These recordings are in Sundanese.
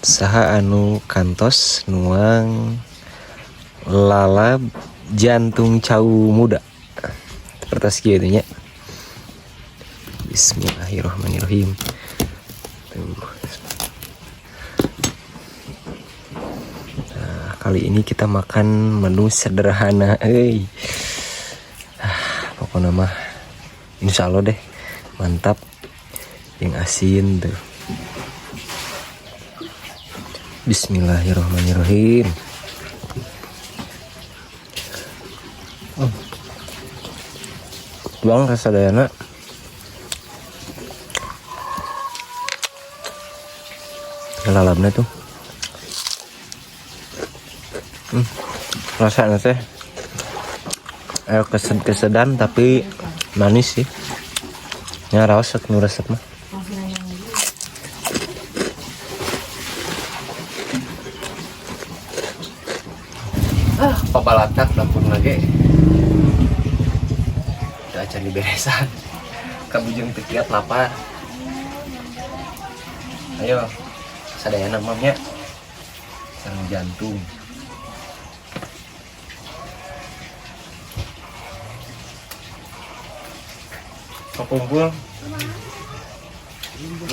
Saha anu kantos nuang lalab jantung cau muda seperti kieu nya. Bismillahirrahmanirrahim. Tuh. Nah, kali ini kita makan menu sederhana, euy. Pokoknya mah insya Allah deh mantap, yang asin tuh. Bismillahirrahmanirrahim. Tuang kasadayana. Lalabnya tuh. Rasanya teh kesed-kesedan tapi manis sih. Ya raos nu resep mah. Ah, pabalatak dapur lagi. Udah acan diberesan. Kabujeng teu kiat lapar. Ayo, sadayana mamnya. Sareng jantung. Kumpul.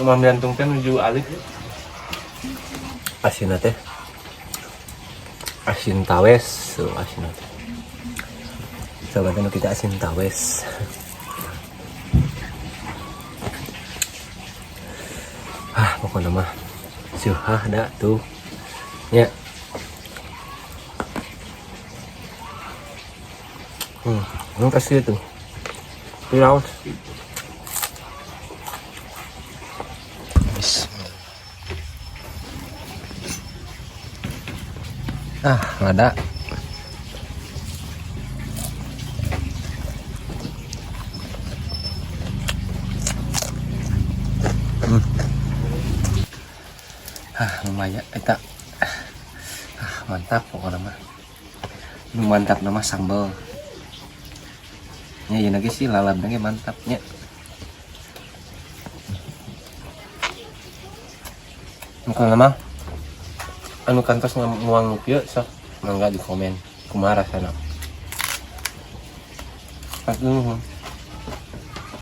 Mam jantung teh nuju alit. Asin teh. Asin tawes, tuh asin teh. Coba nu kita asin tawes. Ah, pokoknya mah suhah dah tuh. Ya. Ini kasih itu. Piraus. Bismillah. Ah, lada. Ah, lumayan eta. Ah, mantap pokoknya mah. Nu mantap nama sambal. Nya ieu ge sih lalabna ge mantap nya. Pokoknya mah anu kantos nguang nu kieu sok mangga di komen kumaha rasana. Aduh.